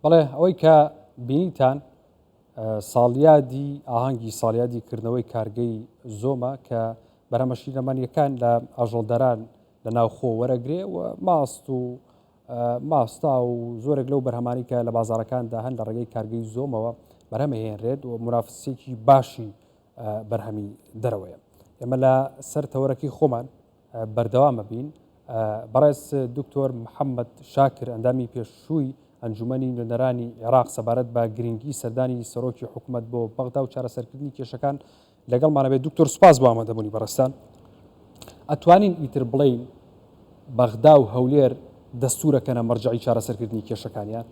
بەڵێ ئەوەی کە بینیتان ساڵیادی ئاهەنگی ساڵیادی کردنەوەی کارگەی زۆمە کە بەرهەمە شیرەمەنیەکان لە ئاژەڵداران لە ناوخۆ وەرەگرێ و ماست و ماستا و زۆرێک لەو بەرهەمانی کە لە بازارەکاندا هەن لە ڕێگەی کارگەی زۆمەوە بەرهەمەهێنرێت و منافسێکی باشی بەرهەمی دەرەوەیە. ئێمە لە سەر تەوەرەکەی خۆمان بەردەوامە بین. بەڕێز دکتۆر محەممەد شاکر ئەندامی پێشووی ئەنجومەنی نوێنەرانی عێراق سەبارەت بە گرنگی سەردانی سەرۆکی حکوومەت بۆ بەغدا و چارەسەرکردنی کێشەکان لەگەڵمانە بێت. دکتۆر سوپاس بۆ ئامادەبوونی بەڕێزتان. ئەتوانین ئیتر بڵێین بەغدا و هەولێر دەستوورەکەنە مەرجەعی چارەسەرکردنی کێشەکانیان؟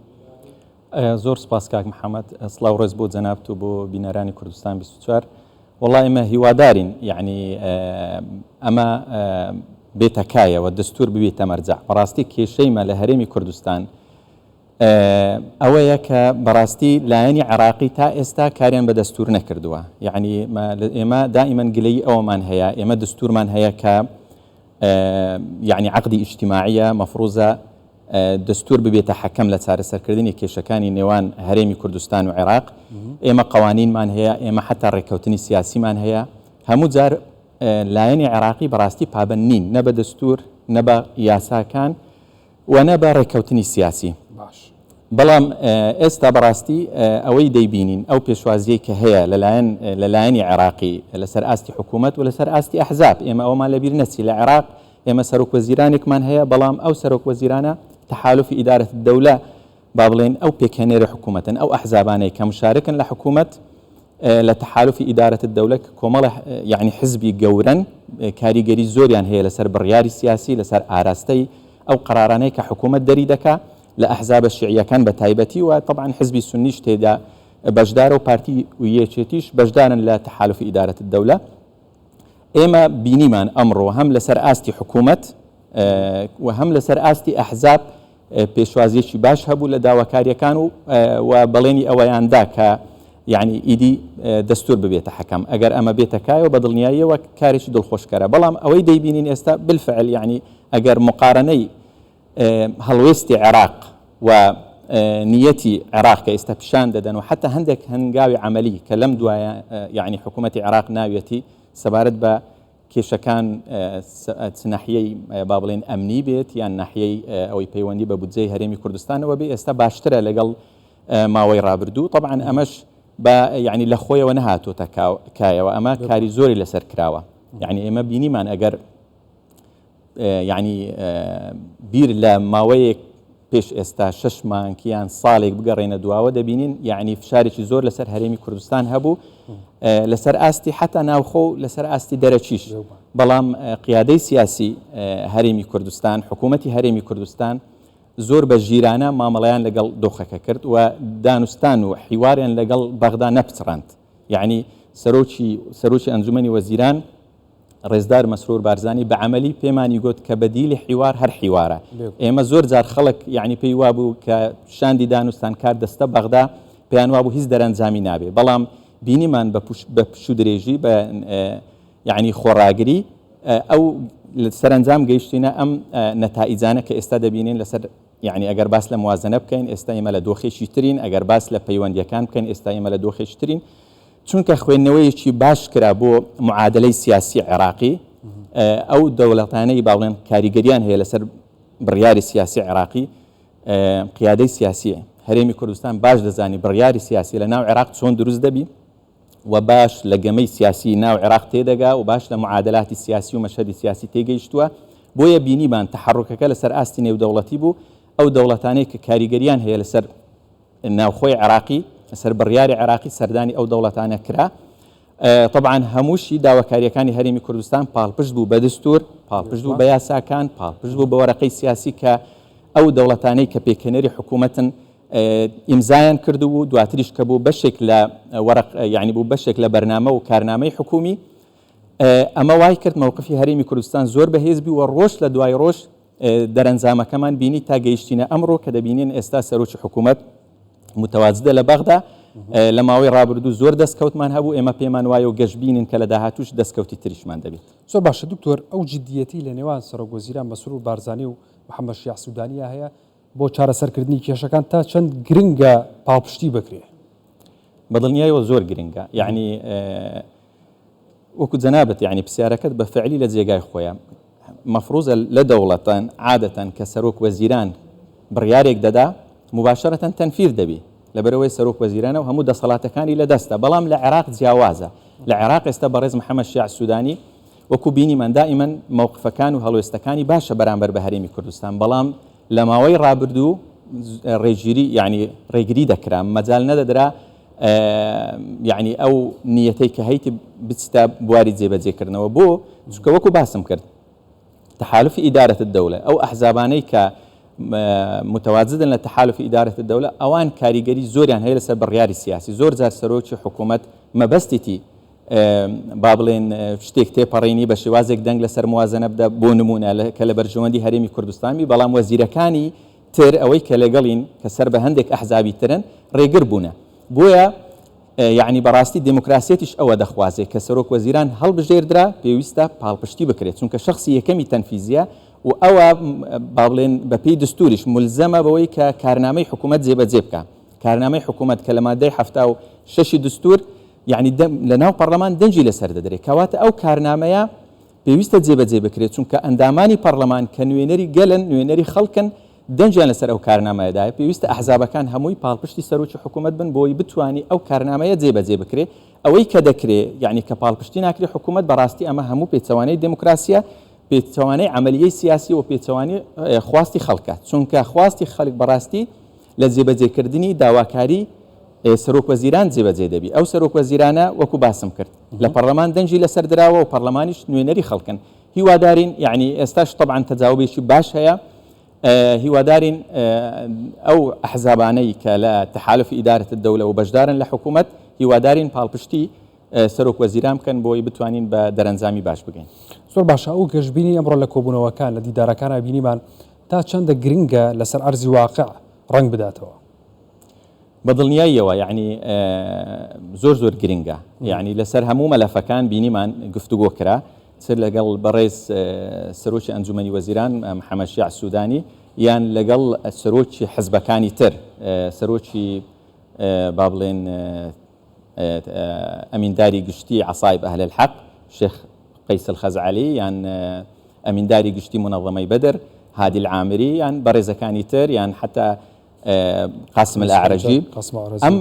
زۆر سپاس کاک محەممەد سڵاو ڕێز بۆ جەنابت و بۆ بینەرانی کوردستان 24 وەڵا ئێمە هیوادارین یعنی ئەمە بێتە کایەوە دەستور ببێتە مەرجع بەڕاستی کێشەیمە لە هەرێمی کوردستان ئەوەیە کە بەڕاستی لایەنی عراقی تا ئێستا کاریان بە دەستور نەکردووە یعنی ئێمە دائیمەن گلەی ئەوەمان هەیە ئێمە دەستورمان هەیە کە یعنی عقدی ئیجتیماعیە مەفروزە دەستور ببێتە حەکەم لە چارەسەرکردنی کێشەکانی نێوان هەرێمی کوردستان و عێراق، ئێمە قەوانینمان هەیە، ئێمە حەتا ڕێککەوتنی سیاسیمان هەیە، هەموو جار لایەنی عێراقی بەڕاستی پابەند نین نە بە دەستور، نە بە یاساکان و نە بە ڕێککەوتنی سیاسی. بەڵام ئێستا بەڕاستی ئەوەی دەیبینین ئەو پێشوازیەی کە هەیە لەلایەن لەلایەنی عێراقی لەسەر ئاستی حکوومەت و لەسەر ئاستی ئەحزاب، ئێمە ئەوەمان لەبیر نەچی لە عێراق ئێمە سەرۆک وەزیرانێکمان هەیە، بەڵام ئەو سەرۆک وەزیرانە تەحالوفی ئیدارەت الدەولە با بڵێین ئەو پێکهێنەری حکوومەتن، ئەو ئەحزابانەی کە مشارکن لە حکوومەت لە تەحالوفی ئیدارەت الدەولە کە کۆمەڵە یعنی حزبی گەورەن کاریگەری زۆریان هەیە لەسەر بڕیاری سیاسی لەسەر ئاراستەی ئەو قەرارانەی کە حکوومەت دەری دەکا لە ئەحزابە شیعیەکان بە تایبەتی و تەبعەن حزبی سوننیش تێدا بەشدارە و پارتی و یەکێتیش بەشدارن لە تەحالوفی ئیدارەت الدەولە. ئێمە بینیمان ئەمڕۆ هەم لەسەر ئاستی حکوومەت و هەم لەسەر ئاستی ئەحزاب پێشوازیەکی باش هەبوو لە داواکاریەکان و و بەڵێنی ئەوەیان دا کە یعنی ئیدی دەستور ببێتە حەکەم ئەگەر ئەمە بێتە کایەوە بە دڵنیاییەوە کارێکی دڵخۆشکەرە بەڵام ئەوەی دەیبینین ئێستا بالفعل یعنی ئەگەر مقارنەی هەڵوێستی عێراق و نیەتی عێراق کە ئێستا پیشان دەدەن و حتا هەندێک هەنگاوی عملی کە لەم دوایە یعنی حکوومەتی عێراق ناویەتی سەبارەت بە کێشەکان چ ناحیەی با بڵێن ئەمنی بێت یان ناحیەی ئەوەی پەیوەندی بە بودجەی هەرێمی کوردستانەوە بێ ئێستا باشترە لەگەڵ ماوەی ڕابردوو طبعا ئەمەش بە یعنی لە خۆیەوە نەهاتۆتە کایەوە ئەمە کاری زۆری لەسەر کراوە یعنی ئێمە بینیمان ئەگەر یعنی بیر لە ماوەیەک پێش ئێستا شش مانگ یان ساڵێک بگەڕێنە دواوە دەبینین یعنی فشارێکی زۆر لەسەر هەرێمی کوردستان هەبوو لەسەر ئاستی حتا ناوخۆ و لەسەر ئاستی دەرەکیش بەڵام قیادەی سیاسی هەرێمی کوردستان حکوومەتی هەرێمی کوردستان زۆر بە ژیرانە مامەڵیان لەگەڵ دۆخەکە کرد و دانوستان و حیواریان لەگەڵ بەغدا نەپچڕاند یعنی سەرۆکی سەرۆکی ئەنجومەنی وەزیران ڕێزدار مەسرور بارزانی بە عەمەلی پێمانی گوت کە بەدیلی حیوار هەر حیوارە. ئێمە زۆر جار خەڵک یەعنی پێی وابوو کە شاندی دانوستانکار دەستە بەغدا پێیان وابوو هیچ دەرەنجامی نابێ بەڵام بینیمان بە بە پشوودرێژی بە یەعنی خۆڕاگری ئەو سەرەنجام گەیشتینە ئەم نەتائیجانە کە ئێستا دەبینین لەسەر یەعنی ئەگەر باس لە موازنە بکەین ئێستا ئێمە لە دۆخێکی ترین ئەگەر باس لە پەیوەندیەکان بکەین ئێستا ئێمە لە دۆخێکی ترین چونکە خوێندنەوەیەکی باش کرا بۆ معادلەی سیاسی عێراقی، ئەو دەوڵەتانەی با بڵێن کاریگەریان هەیە لەسەر بڕیاری سیاسی عێراقی، قیادەی سیاسی هەرێمی کوردستان باش دەزانی بڕیاری سیاسی لە ناو عێراق چۆن دروست دەبی و باش لە گەمەی سیاسی ناو عێراق تێدەگا و باش لە معادلاتی سیاسی و مەشهەدی سیاسی تێگەیشتووە، بۆیە بینیمان تەحەڕوکەکە لەسەر ئاستی نێودەوڵەتی بوو، ئەو دەوڵەتانەی کە کاریگەریان هەیە لەسەر ناوخۆی عێراقی لەسەر بڕیاری عێراقی سەردانی ئەو دەوڵەتانە کرا. تەبعەن هەمووشی داواکارییەکانی هەرێمی کوردستان پاڵپشت بوو بە دستور، پاڵپشت بوو بە یاساکان، پاڵپشت بوو بە وەرەقەی سیاسی کە ئەو دەوڵەتانەی کە پێکهێنەری حکوومەتن ئیمزایان کردبوو، دواتریش کە بوو بەشێک لە وەرەق یعنی بوو بەشێک لە بەرنامە و کارنامەی حکوومی. ئەمە وای کرد مەوقفی هەرێمی کوردستان زۆر بەهێز بی و ڕۆژ لە دوای ڕۆژ دەرەنجامەکەمان بینی تا گەیشتینە ئەمڕۆ کە دەبینین ئێستا سەرۆکی حکوومەت متواجدە لە بەغدا لە ماوەی ڕابردوو زۆر دەستکەوتمان هەبوو ئێمە پێمان وایە و گەشببینین کە لە داهاتوش دەستکەوتی تریشمان دەبێت. زۆر باشە دکتۆر ئەو جدیەتی لە نێوان سەرۆک وەزیران مەسرور بارزانی و محەمەد شیاع سودانیا هەیە. بۆ چارەسەرکردنی کێشەکان تا چەند گرنگە پاڵپشتی بکرێ؟ بە دڵنیایەوە زۆر گرنگە یعنی وەکو جەنابت یعنی پرسیارەکەت بە فعلی لە جێگای خۆیە مەفروزە لە دەوڵەتان عادەتەن کە سەرۆک وەزیران بڕیارێک دەدا مباشرەتەن تەنفیذ دەبی لەبەرئەوەی سەرۆک وەزیرانە و هەموو دەسەڵاتەکانی لە دەستە بەڵام لە عێراق جیاوازە لە عێراق ئێستا بەڕێز محەمەد شیاع سودانی وەکو بینیمان دائیمەن مەوقفەکان و هەڵوێستەکانی باشە بەرامبەر بە هەرێمی کوردستان بەڵام لە ماوەی ڕابردوو ڕێگیری یعنی ڕێگری دەکرا مەجال نەدەدرا یعنی ئەو نیەتەی کە هەیتی بچتە بواری جێبەجێکردنەوە بۆ چونکە وەکو باسم کرد تحالف ئیدارەت الدولە ئەو ئەحزابانەی کە متواجدن لە تحالف ئیدارەت الدولە ئەوان کاریگەری زۆریان هەیە لەسەر بڕیاری سیاسی زۆر جار سەرۆکی حکوومەت مەبەستێتی با بڵێن شتێک تێپەڕینی بە شێوازێک دەنگ لەسەر موازنە بدە بۆ نمونە کە لە بەرژەوەندی هەرێمی کوردستان بی بەڵام وەزیرەکانی تر ئەوەی کە لەگەڵین کە سەر بە هەندێک ئەحزابی ترن ڕێگر بوونە بۆیە یەعنی بەڕاستی دێموکراسیەتیش ئەوە دەخوازێ کە سەرۆک وەزیران هەڵبژێردرا پێویستە پاڵپشتی بکرێت چونکە شەخسی یەکەمی تەنفیزیە و ئەوە با بڵێن بە پێی دستوریش مولزەمە بەوەی کە کارنامەی حکوومەت جێبەجێ بکا کارنامەی حکوومەت کە لە مادەی 76 دستور یعنی لە ناو پەڕلەمان دەنگی لەسەر دەدرێت کەواتە ئەو کارنامەیە پێویستە جێبەجێ بکرێت، چونکە ئەندامانی پەڕلەمان کە نوێنەری گەلن، نوێنەری خەڵکن، دەنگیان لەسەر ئەو کارنامەیە دایە، پێویستە ئەحزابەکان هەمووی پاڵپشتی سەرۆکی حکوومەت بن بۆی بتوانی ئەو کارنامەیە جێبەجێ بکرێ، ئەوەی کە دەکرێ، یەعنی کە پاڵپشتی ناکرێ حکوومەت، بەڕاستی ئەمە هەموو پێچەوانەی دێموکراسییە، پێچەوانەی عەمەلیەی سیاسی و پێچەوانەی خواستی خەڵکە، چونکە خواستی خەڵک بەڕاستی لە جێبەجێکردنی داواکاری سەرۆک وەزیران جێبەجێ دەبی، ئەو سەرۆک وەزیرانە وەکو باسم کرد لە پەڕلەمان دەنگی لەسەر دراوە و پەڕلەمانیش نوێنەری خەڵکن، هیوادارین یەعنی ئێستاش تەبعەن تەجاوبێکی باش هەیە، هیوادارین ئەو ئەحزابانەی کە لە تەحالفی ئیدارەت الدەولە و بەشدارن لە حکوومەت هیوادارین پاڵپشتی سەرۆک وەزیران بکەن بۆی بتوانین بە دەرەنجامی باش بگەین. زۆر باشە ئەو گەشبینی ئەمڕۆ لە کۆبوونەوەکان لە دیدارەکانا بینیمان تا چەندە گرنگە لەسەر ئەرزی واقع ڕەنگ بداتەوە؟ بە دڵنیاییەوە یەعنی زۆر زۆر گرنگە یەعنی لەسەر هەموو مەلەفەکان بینیمان گفتوگۆ کرا چ لەگەڵ بەڕێز سەرۆکی ئەنجومەنی وەزیران محەمەد شیاع سودانی یان لەگەڵ سەرۆکی حزبەکانی تر سەرۆکی با بڵێن ئەمینداری گشتی عەسایب ئەهل الحەق شێخ قەیس الخەزعەلی یان ئەمینداری گشتی مونەزەمەی بەدر هادی العامری یان بەڕێزەکانی تر یان حتا قاسم الأعرجی ئەم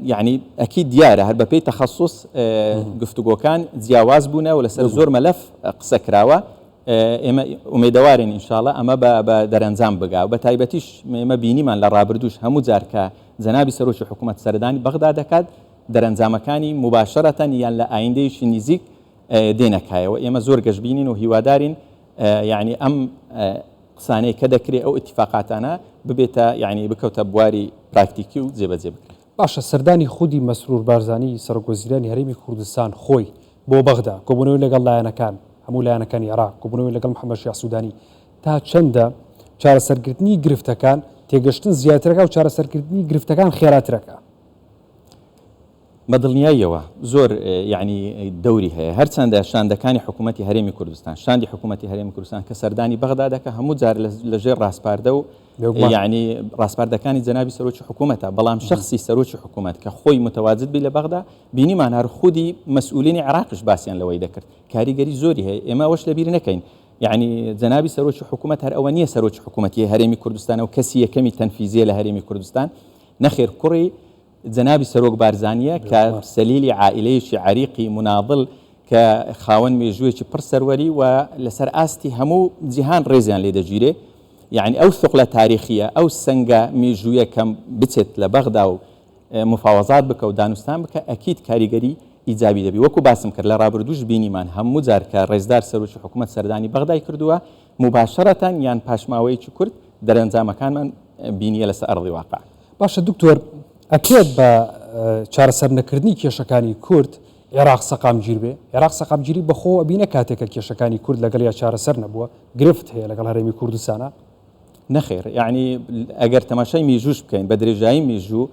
یعنی ئەکی دیارە هەر بەپێی تەخصص گفتوگۆکان جیاواز بوونە و لەسەر زۆر مەلەف قسە کراوە ئێمە ئومێدەوارین ئینشاءاللە ئەمە بە دەرەنجام بگا و بە تایبەتیش ئێمە بینیمان لە ڕابردووش هەموو جار کە جەنابی سەرۆکی حکوومەت سەردانی بەغدا دەکات دەرەنجامەکانی مباشرەتەن یان لە ئایندەیەکی نزیک دێنە کایەوە ئێمە زۆر گەشبینین و هیوادارین یعنی ئەم قسانەی کە دەکرێ ئەو ئیتیفاقاتانە ببێتە یانی بکەوتە بواری پراکتیکی و جێبەجێ بکرێت. باشە سەردانی خودی مەسرور بارزانی سەرۆک وەزیرانی هەرێمی کوردستان خۆی بۆ بەغدا، کۆبوونەوەی لەگەڵ لایەنەکان، هەموو لایەنەکانی عێراق، کۆبوونەوەی لەگەڵ محەمەد شیاع سودانی تا چەندە چارەسەرکردنی گرفتەکان تێگەشتن زیاترەکا و چارەسەرکردنی گرفتەکان خێراترەکا؟ بە دڵنیاییەوە زۆر یەعنی دەوری هەیە هەرچەندە شاندەکانی حکوومەتی هەرێمی کوردستان شاندی حکوومەتی هەرێمی کوردستان کە سەردانی بەغدا دەکە هەموو جار لە ژێر ڕاسپاردە و یعنی ڕاسپاردەکانی جەنابی سەرۆکی حکوومەتە بەڵام شخصی سەرۆکی حکوومەت کە خۆی متواجد بی لە بەغدا بینیمان هەر خودی مەسئولینی عێراقیش باسیان لەوەی دەکرد کاریگەری زۆری هەیە ئێمە ئەوەش لەبیر نەکەین یعنی جەنابی سەرۆکی حکوومەت هەر ئەوە نییە سەرۆکی حکوومەتی هەرێمی کوردستانە و کەسی یەکەمی تەنفیزیە لە هەرێمی کوردستان نەخێر کوڕی جەنابی سەرۆک بارزانییە کە سەلیلی عائیلەیەکی عەریقی موناضل کە خاوەن مێژوویەکی پڕ سەروەری و لەسەر ئاستی هەموو جیهان ڕێزیان لێ دەگیرێ یەعنی ئەو ثقلە تاریخییە ئەو سەنگە مێژوویە کە بچێت لە بەغدا و مفاوەزات بکە و دانوستان بکە ئەکید کاریگەری ئیجابی دەبی وەکو باسم کرد لە ڕابردووش بینیمان هەموو جار کە ڕێزدار سەرۆکی حکوومەت سەردانی بەغدای کردووە موباشەرەتەن یان پاش ماوەیەکی کورت دەرەنجامەکانمان بینیە لەسەر ئەرضی واقع. باشە دکتۆر ئەکرێت بە چارەسەر نەکردنی کێشەکانی کورد عێراق سەقامگیر بێ؟ عێراق سەقامگیری بەخۆوە ئەبینە کاتێک کە کێشەکانی کورد لەگەڵیا چارەسەر نەبووە، گرفت هەیە لەگەڵ هەرێمی کوردستانا؟ نەخێر یەعنی ئەگەر تەماشای میژووش بکەین بە درێژایی میژوو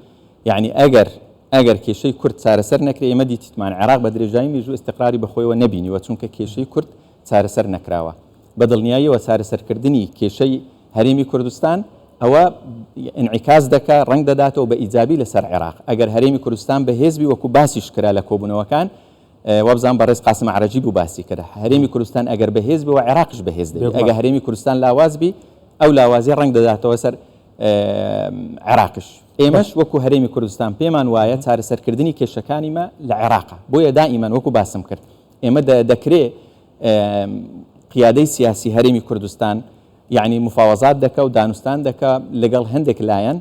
یەعنی ئەگەر ئەگەر کێشەی کورد چارەسەر نەکرێ ئێمە دیتیتمان عێراق بە درێژایی میژوو ئیستقراری بەخۆیەوە نەبینیوە چونکە کێشەی کورد چارەسەر نەکراوە. بە دڵنیاییەوە چارەسەرکردنی کێشەی هەرێمی کوردستان ئەوە ئینعیکاس دەکا، ڕەنگ دەداتەوە بە ئیجابی لەسەر عێراق. ئەگەر هەرێمی کوردستان بەهێز بی وەکو باسیش کرا لە کۆبوونەوەکان، وابزانم بەڕێز قاسم ئەعرەجی بوو باسی کرد، هەرێمی کوردستان ئەگەر بەهێز بی ئەوە عێراقیش بەهێز دەبی، ئەگەر هەرێمی کوردستان لاواز بی ئەو لاوازیە ڕەنگ دەداتەوە سەر عێراقیش. ئێمەش وەکو هەرێمی کوردستان پێمان وایە چارەسەرکردنی کێشەکانی مە لە عێراقە، بۆیە دائیمەن وەکو باسم کرد ئێمە دەکرێ قیادەی سیاسی هەرێمی کوردستان یەعنی مفاوەزات دەکا و دانوستان دەکا لەگەڵ هەندێک لایەن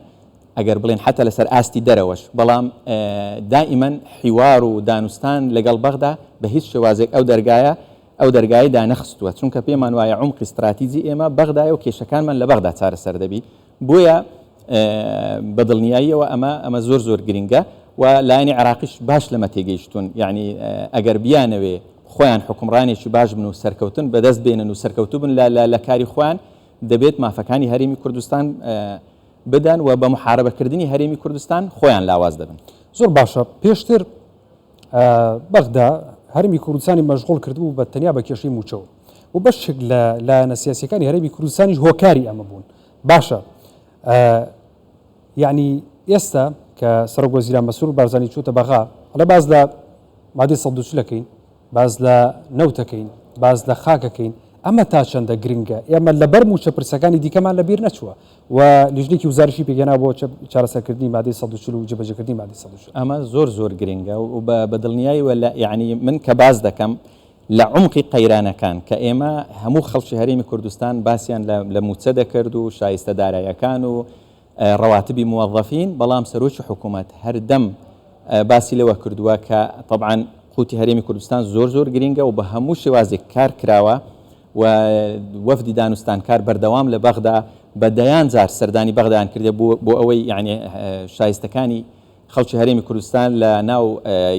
ئەگەر بڵێن حەتا لەسەر ئاستی دەرەوەش، بەڵام دائیمەن حیوار و دانوستان لەگەڵ بەغدا بە هیچ شێوازێک ئەو دەرگایە ئەو دەرگایەی دانەخستووە، چونکە پێمان وایە عومقی ستراتیجی ئێمە بەغدایە و کێشەکانمان لە بەغدا چارەسەر دەبی، بۆیە بە دڵنیاییەوە ئەمە ئەمە زۆر زۆر گرنگە و لایەنی عێراقیش باش لەمە تێگەیشتوون، یەعنی ئەگەر بیانەوێ خۆیان حوکمڕانێکی باش بن و سەرکەوتن بەدەست بێنن و سەرکەوتوو بن لە لە کاری خۆیان، دەبێت مافەکانی هەرێمی کوردستان بدەن و بە محاربەکردنی هەرێمی کوردستان خۆیان لاواز دەبن. زۆر باشە پێشتر بەغدا هەرێمی کوردستانی مەشغوڵ کردبوو بە تەنیا بە کێشەی مووچەوە و بەشێک لە لایەنە سیاسیەکانی هەرێمی کوردستانیش هۆکاری ئەمە بوون باشە یعنی ئێستا کە سەرۆک وەزیران مەسرور بارزانی چووتە بەغا ئەڵێ باز لە مادەی 140 ئەکەین باس لە نەوتەکەین باس لە خاکەکەین ئەمە تا چەندە گرنگە ئێمە لەبەر مووچە پرسەکانی دیکەمان لەبیر نەچووە و لیژنێکی وزارشی پێکهێنا بۆ چارەسەرکردنی مادەی 140 و جێبەجێکردنی مادەی 140. ئەمە زۆر زۆر گرنگە و بە دڵنیایەوە لە یەعنی من کە باس دەکەم لە عومقی قەیرانەکان کە ئێمە هەموو خەڵکی هەرێمی کوردستان باسیان لە مووچە دەکرد و شایستە دارایەکان و ڕەواتبی موەزەفین، بەڵام سەرۆکی حکوومەت هەردەم باسی لەوە کردووە کە تەبعەن قوتی هەرێمی کوردستان زۆر زۆر گرینگە و بە هەموو شێوازێک کار کراوە و وەفدی دانوستانکار بەردەوام لە بەغدا بە دەیان جار سەردانی بەغدایان کردێ بۆ ئەوەی یعنی شایستەکانی خەڵکی هەرێمی کوردستان لە ناو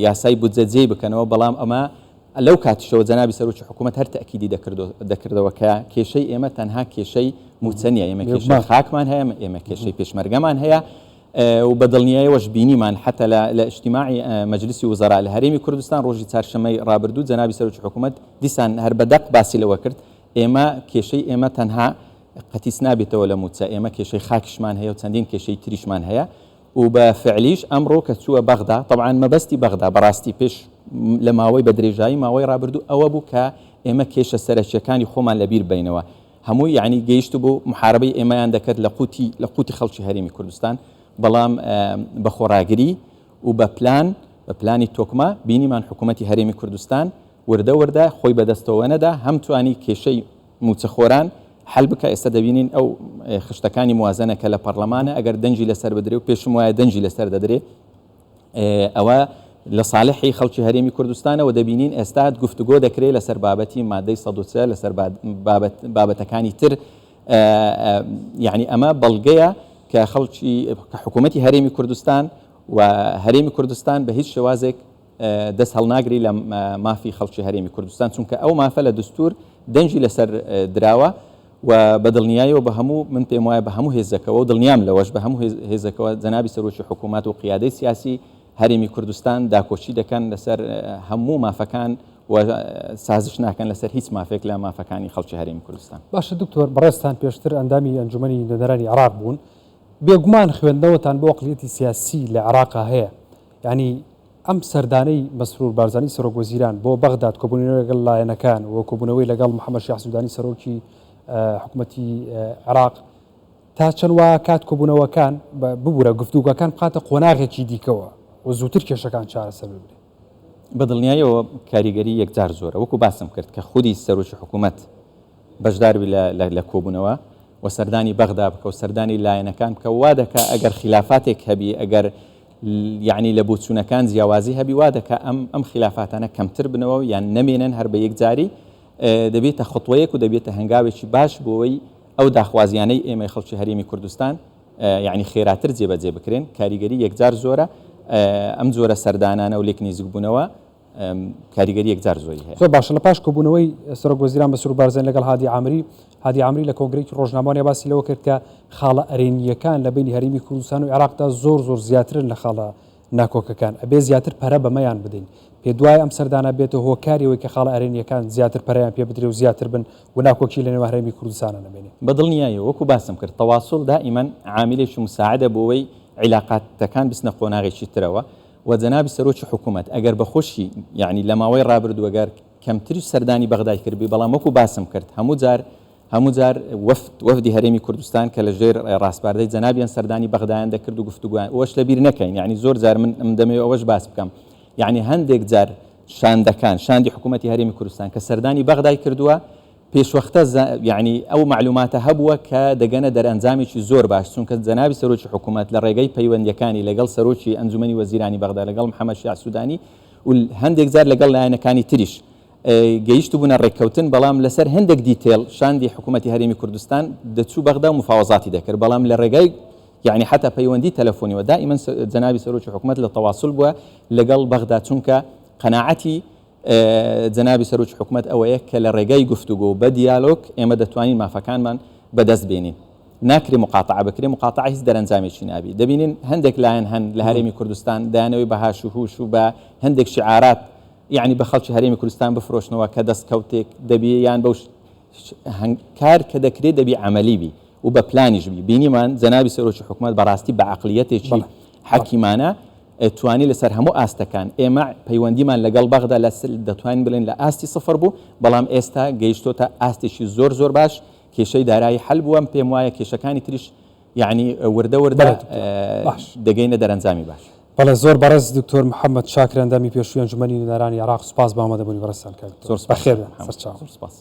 یاسای بودجە جێی بکەنەوە، بەڵام ئەمە لەو کاتیشەوە جەنابی سەرۆکی حکوومەت هەر تەئکیدی دەکردەوە کە کێشەی ئێمە تەنها کێشەی مووچە نییە، ئێمە کێشەی خاکمان هەیە، ئێمە کێشەی پێشمەرگەمان هەیە و بە دڵنیایەوەش بینیمان حەتا لە ئیجتیماعی مەجلیسی وزەرا لە هەرێمی کوردستان ڕۆژی چارشەممەی ڕابردوو جەنابی سەرۆکی حکوومەت دیسان هەر بە دەق باسی لەوە کرد ئێمە کێشەی ئێمە تەنها قەتیس نابێتەوە لە مووچە، ئێمە کێشەی خاکیشمان هەیە و چەندین کێشەی تریشمان هەیە. و بە فعلیش ئەمڕۆ کە چووە بەغدا، تەبعەن مەبەستی بەغدا بەڕاستی پێش لە ماوەی بە درێژایی ماوەی ڕابردوو ئەوە بوو کە ئێمە کێشە سەرەکییەکانی خۆمان لە بیر بەینەوە، هەمووی یەعنی گەیشتبوو محاربەی ئێمەیان دەکرد لە قوتی لە قوتی خەڵکی هەرێمی کوردستان، بەڵام بە خۆڕاگری و بە پلان بە پلانی تۆکمە بینیمان حکوومەتی هەرێمی کوردستان وردە وردە خۆی بەدەستەوە نەدا، هەم توانی کێشەی مووچەخۆران حەل بکا، ئێستا دەبینین ئەو خشتەکانی موازنە کە لە پەڕلەمانە ئەگەر دەنگی لەسەر بدرێ و پێشم وایە دەنگی لەسەر دەدرێ ئەوە لە ساڵحی خەڵکی هەرێمی کوردستانە و دەبینین ئێستا گفتوگۆ دەکرێت لەسەر بابەتی مادەی 103 لەسەر بابەتەکانی تر یعنی ئەمە بەڵگەیە کە خەڵکی کە حکوومەتی هەرێمی کوردستان و هەرێمی کوردستان بە هیچ شێوازێک دەست هەڵناگری لە مافی خەڵکی هەرێمی کوردستان، چونکە ئەو مافە لە دستور دەنگی لەسەر دراوە و بە دڵنیایەوە بە هەموو من پێم وایە بە هەموو هێزەکەوە و دڵنیام لەوەش بە هەموو هێزەکەوە جەنابی سەرۆکی حکوومەت و قیادەی سیاسی هەرێمی کوردستان داکۆکی دەکەن لەسەر هەموو مافەکان و سازش ناکەن لەسەر هیچ مافێک لە مافەکانی خەڵکی هەرێمی کوردستان. باشە دکتۆر بەڕێزتان پێشتر ئەندامی ئەنجومەنی نوێنەرانی عێراق بوون، بێگومان خوێندنەوەتان بۆ ئەقڵیەتی سیاسی لە عێراقا هەیە، یانی ئەم سەردانەی مەسرور بارزانی سەرۆک وەزیران بۆ بەغداد، کۆبوونەوەی لەگەڵ لایەنەکان و کۆبوونەوەی لەگەڵ محەمەد شیاع سودانی سەرۆکی حکومەتی عێراق، تا چەند وا کات کۆبوونەوەکان، ببورە گفتوگۆکان بخاتە قۆناغێکی دیکەوە و زووتر کێشەکان چارەسەر ببرێ؟ بە دڵنیاییەوە کاریگەری یەکجار زۆرە، وەکو باسم کرد کە خودی سەرۆکی حکومەت بەشداربی لە کۆبوونەوە و سەردانی بەغدا بکە و سەردانی لایەنەکان بکە وا دەکا ئەگەر خیلافاتێک هەبی ئەگەر یعنی لە بۆچوونەکان جیاوازی هەبی وا دەکا ئەم ئەم خیلافاتانە کەمتر بنەوە یان نەمێنن هەر بە یەکجاری دەبێتە خطوەیەک و دەبێتە هەنگاوێکی باش بۆی ئەو داخوازیانەی ئێمەی خەڵکی هەرێمی کوردستان یعنی خێراتر جێبەجێ بکرێن کاریگەری یەکجار زۆرە ئەم جۆرە سەردانانە و لێک نزیکبوونەوە کاریگەری یەکجار زۆری هەیە. زۆر باشە لە پاش کۆبوونەوەی سەرۆک وەزیران مەسرور بارزانی لەگەڵ هادی عامری، هادی عامری لە کۆنگرەیەکی ڕۆژنامەوانیا باسی لەوە کرد کە خاڵە ئەرێنییەکان لە بەینی هەرێمی کوردستان و عێراقدا زۆر زۆر زیاترن لە خاڵە ناکۆکەکان، ئەبێ زیاتر پەرە بەمەیان بدەین. پێت وایە ئەم سەردانە بێتە هۆکاری ئەوەی کە خاڵە ئەرێنییەکان زیاتر پەرەیان پێ بدرێ و زیاتر بن و ناکۆکی لە نێوان هەرێمی کوردستانا نەمێنێ؟ بە دڵنیاییەوە وەکو باسم کرد تەواسوڵ دائیمەن عامیلێکی موساعدە بۆ ئەوەی عیلاقاتەکان بچنە قۆناغێکی ترەوە و جەنابی سەرۆکی حکوومەت ئەگەر بە خۆشی یەعنی لە ماوەی ڕابردوو ئەگەر کەمتریش سەردانی بەغدای کردبی بەڵام وەکو باسم کرد هەموو جار هەموو جار وەفد وەفدی هەرێمی کوردستان کە لە ژێر ڕاسپاردەی جەنابیان سەردانی بەغدایان دەکرد و گفتوگۆیان ئەوەش لە بیر نەکەین یەعنی زۆر جار من من دەمەوێ ئەوەش باس بکەم یەعنی هەندێک جار شاندەکان شاندی حکوومەتی هەرێمی کوردستان کە سەردانی بەغدای کردووە پێشوەختە یەعنی ئەو مەعلوماتە هەبووە کە دەگەنە دەرئەنجامێکی زۆر باش چونکە جەنابی سەرۆکی حکوومەت لە ڕێگەی پەیوەندیەکانی لەگەڵ سەرۆکی ئەنجومەنی وەزیرانی بەغدا لەگەڵ محەمەد شیاع سودانی و هەندێک جار لەگەڵ لایەنەکانی تریش گەیشتبوونە ڕێککەوتن، بەڵام لەسەر هەندێک detail شاندی حکوومەتی هەرێمی کوردستان دەچوو بەغدا و مفاوەزاتی دەکرد، بەڵام لە ڕێگای یەعنی حەتا پەیوەندی تەلەفۆنیوە دائیمەن جەنابی سەرۆکی حکوومەت لە تەواسول بووە لەگەڵ بەغدا، چونکە قەناعەتی جەنابی سەرۆکی حکوومەت ئەوەیە کە لە ڕێگای گفتوگۆ و بە دیالۆگ ئێمە دەتوانین مافەکانمان بەدەست بێنین. ناکرێ مقاتەعە بکرێ، مقاتەعە هیچ دەرەنجامێکی نابی. دەبینین هەندێک لایەن هەن لە هەرێمی کوردستان دەیانەوەی بە هاش و هوش و بە هەندێک شیعارات یەعنی بە خەڵکی هەرێمی کوردستان بفرۆشنەوە کە دەستکەوتێک دەبی یان بەو کار کە دەکرێت دەبی عەمەلی بی و بە پلانیش بی. بینیمان جەنابی سەرۆکی حکومەت بەڕاستی بە عەقڵیەتێکی حەکیمانە توانی لەسەر هەموو ئاستەکان، ئێمە پەیوەندیمان لەگەڵ بەغدا لە دەتوانین بڵێین لە ئاستی سفر بوو، بەڵام ئێستا گەیشتۆتە ئاستێکی زۆر زۆر باش، کێشەی دارایی حەل بووە، پێم وایە کێشەکانی تریش یەعنی وردە وردە دەگەینە دەرەنجامی باش. بەڵێ زۆر بەڕێز دکتۆر محەممەد شاکر ئەندامی پێشووی ئەنجومەنی نوێنەرانی عێراق سوپاس بۆ ئامادەبوونی بەڕێزتان کاک دکتۆر. زۆر سوپاس بەخێر بێن. محەممەد. سەرچاوە. زۆر سوپاس.